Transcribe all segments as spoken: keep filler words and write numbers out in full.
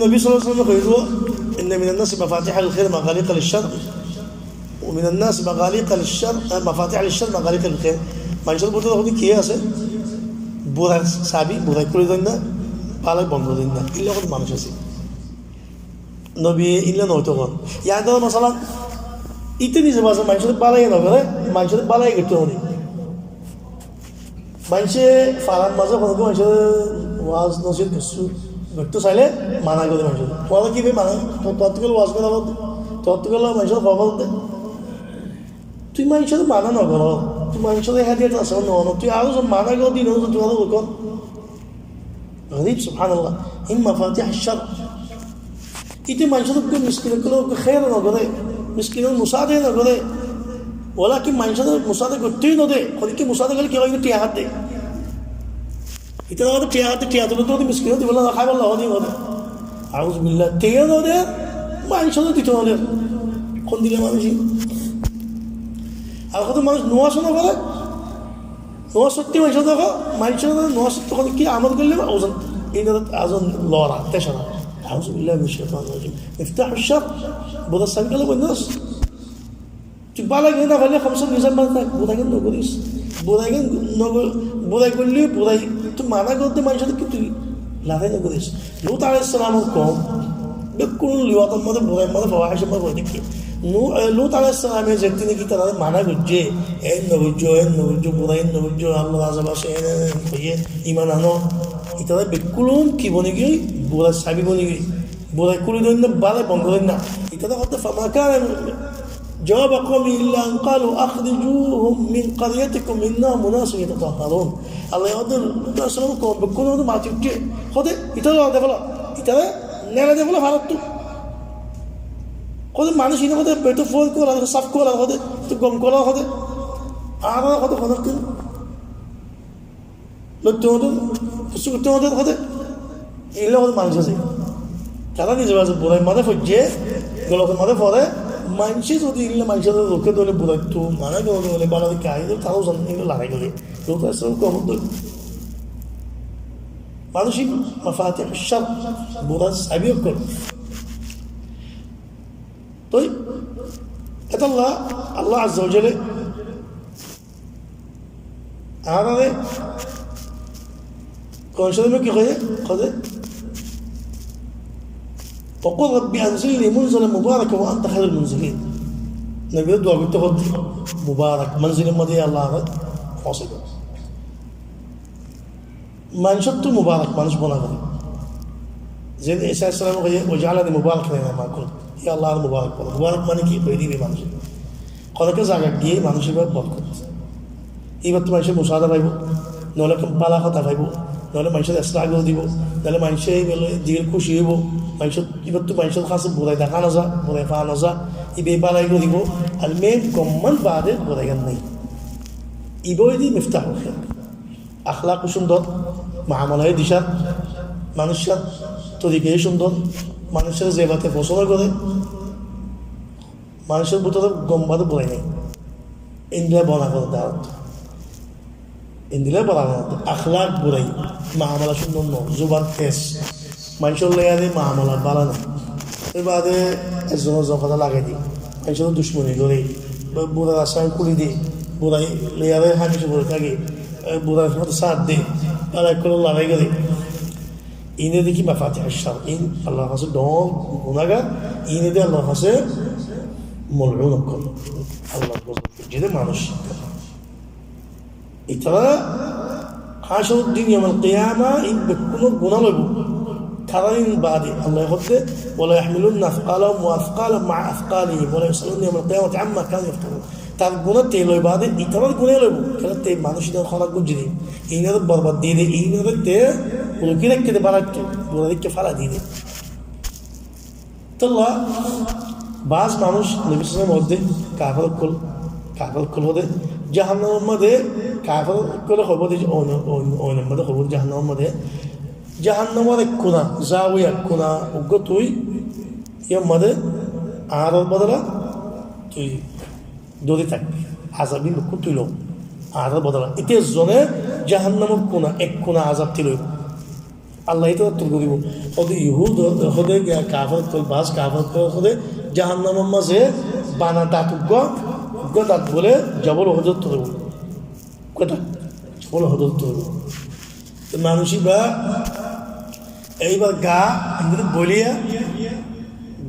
Nobi sallallahu alaihi wasallame hoiyé, "Inna minan nasi mafatihal khair maghaliqa lish-sharr, wa minan nasi maghaliqa lish-sharr, eh, mafatiha lish-sharr maghaliqa lil khair." Manúcor bútore hoóde ki asé? Burar sabi, burai kúli dóinna, bálai bon gorí dóinna. Ílla hoóde manúic asé. Nobiye ílla noóito hoón. Yar dóre masalan, íte nize baze manúcore bálai nogoré, manúcore bálai goittó hoóde. Maincé farar mazé honó manúcore waz nosiyot kessú goittó sailé mana goré manúcore. Tuáñra ki bái mana, tu-, tuáñttú kiyólla waz gorá foribó? Tuáñttú kiyólla manúcore hoó foribó? Tui manúcore mana nogoró, tui manúcore hédiyat asé no, tui aró zodi mana goró, din zodi tuáñra rokó. Garib, subhanallah. Him mafatih ash-sharr. Íte manúcore uggwá miskin ókkolor uggwá hér nogoré, miskinor musaada nogoré. Walakin manúcore musaada goittó nodé, honikka musaada goillé ki óibo, tiañ hádde. Íte nodé tiañ hádde, tiañ tulé dóde miskinore dibólla, háibolla hoóde nodé. Auzubillah, tiañ nodé, manúcore dito nodé. Hondilla manúic. Ar hoto manúic nomaz no foré, nomaz foittó manúcore dóro, manúcore nomaz foittó honikka amol goillé, ozon, ín azon lora, tecana. Auzubillah minash shaitanir rajim. Miftahush sharr, burar sabi kiyólla boinno asé. Tui bálai gorí no faille, komse kom nizor mazé burai gán no goris. Burai gán no gor-, burai goillé, burai tui mana goródde manúcore ki tui lorai no goris. Lut aláihis salamor koum, bekkún liwator mazé, burair mazé, fawahicor mazé fori táke. Nu-, e, Lut aláihis salame zeddin ki tarare mana goijjé, en no goijjó, en no goijjó, burai en no goijjó, Allar azab asé, en, en, en hoiyé, iman ano. Itará bekkún ki boni giyói? Burar sabi boni giyói. Burai kúli dóinna, bálai bon goróinna. Itará hoódde, fama kana jawaba qawmihi illa an qalu akhrijuhum min qaryatikum innahum unasun yatatahharun. Allah hoódde, Lut aláihis salamor koum bekkún hoódde mati uiththé. Hoódde, itará lorade féla. Itará nelade féla farattú. Hoódde manúic ine hoódde, beto fuar kóla, saf kóla hoódde, to gom kóla hoódde. Añára hoódde honó kin loitto hoódde, kessú goitto hoódde hoódde. Ílla hoódde manúic asé. Tará nize baze burair mazé foijjé, golotor mazé foré, maincé zodi ílla maincóre roké dóile, buraittú mana gorí dóile, bála deki aiyé dóile, tará ozon ílla lorai goré. Lut aláihis salam koum dóile. Manúic mafatih ash-sharr, burar sabi ókkol. Toi, etolla Allah azza wa jalla añáráre Kuran Córife ki hoiyé? Hoiyé, "Wa qul rabbi anzilni munzalan mubarakan wa anta khairul munzilin." Nobire dua goittó hoiyé, mubarak manzilor mazé Allah añáre foóñsai do. Manúcottú mubarak manúic bana goré. Zeén Isa aláihis salame hoiyé, "Waj'alni mubarakan ainama kunt." Ya Allah, añáre mubarak bana. Mubarak mane ki? Hoi dibe manúic. Honó ekká zagat giyé manúic íba borkot. Íbattú maincé musaada faibo, noóile bála hotá faibo, noóile maincór eslah gorí dibo, noóile maincé íba loi dil kúci óibo, maincór, íbattú maincór hásé burai deká no za, burai fa no za, íba bálai gorí dibo. Al muhim, gomman baade burai gán nái. Íba óilde miftahul khair. Akhlak cúndor, muamala yó dicá, manúic cúndor, torika yó cúndor, manúic ze bate fosón goré, manúicor bútore gom baade burai nái. Endilla bana goré dawot. Endilla bana goré. Akhlak burai, muamala cúndor no, zuban tez. Manúicor loi muamala bála no. Tar baade ezzon ezzon hotá lagai de. Manúicor ducmoni goré. Burai rasta kúli de. Burai loi hámica fori táke. Burai hotá sár de. Bálai ókkol loi lorai goré. Iín óilde ki? Mafatih ash-sharr. Iín Allar hañsé doñr gunágar, iín óilde Allar hañsé molun ókkol. Allar gozob goijjé dé manúic. Itará hácoror din, yawmal qiyama, iín bekkúnor guná loibo. Tarár iín baade Allah hoódde, "Wa la yahmilunna asqalahum wa asqalan ma'a asqalihim, wa la yus'alunna yawmal qiyamati amma kanu yaftarun." Tar guná te loi baade, itarár guná loibo. Kiyólla te manúic iín ókkol hálak goijjé dé, iín ókkol borbad diyé dé, iín ókkol te rukí raikké dé, bála ekká, búra ekká félai diyé dé. Tolla báz manúic Nobi sallallahu alaihi wasallam hoódde, kafer ókkol, kafer ókkol hoódde, jahannamor mazé kafer ókkole hoibo dé, oin, oin, oinor mazé hoibo dé, jahannamor mazé. Jahannamor ek kuna, zawiya kuna, uggwá tui, iyór mazé añárar bodola tui dóri tákbi. Azab ín bekkún tui lo. Azab bodola. Íte zone jahannamor kuna, ek kuna azab tui loibo. Allah ítara ttún goríbo. Óde Yuhud, óde kafer ókkol, bas kafer ókkol, óde jahannamor mazé bana dat uggúa, uggúa dat bóle Jabal Uhud ot tulibo. Uggúa dat, Jabal Uhud ot tulibo. Te manúic íba, íba gaa engori bóliya,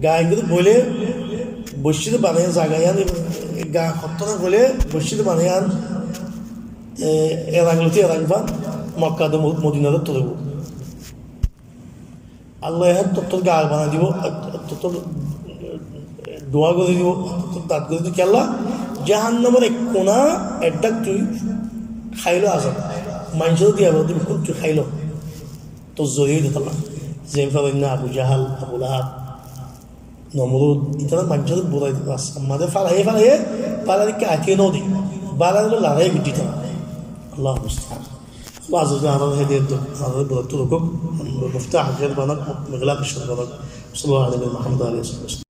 gaa engori bóle, boiccíde banaiya zaga yián, gaa hottó no bóle, boiccíde banaiya, e, erang loti erang fan, Mokka de Mo-, Modina de tulibo. Allah ehón tottór gaa banai dibo, tottór dua gorí dibo, tottór dat gorí dibo. Kiyólla? Jahannamor ek kuna eddák tui háilo azab. Maincóre diya gorí dibo, kún tui háilo. Tor zoriya óibo tolla. Zeén fároinna Abu Jahal, Abu Lahab, Nomrud, ítara maincóre burai rasta mazé félaiye, félaiye, bálar ikká aitiyó no de. Bálar loi lorai goijjé ítara. Allahu musta'an. Allah azza wa jalla añárar hédayot dók, añárar burai ttún rukók, miftah al khair banók, mighlaq ash-sharr banók. Sallallahu ala nabiyyina Muhammad wa ala alihi wa sahbihi.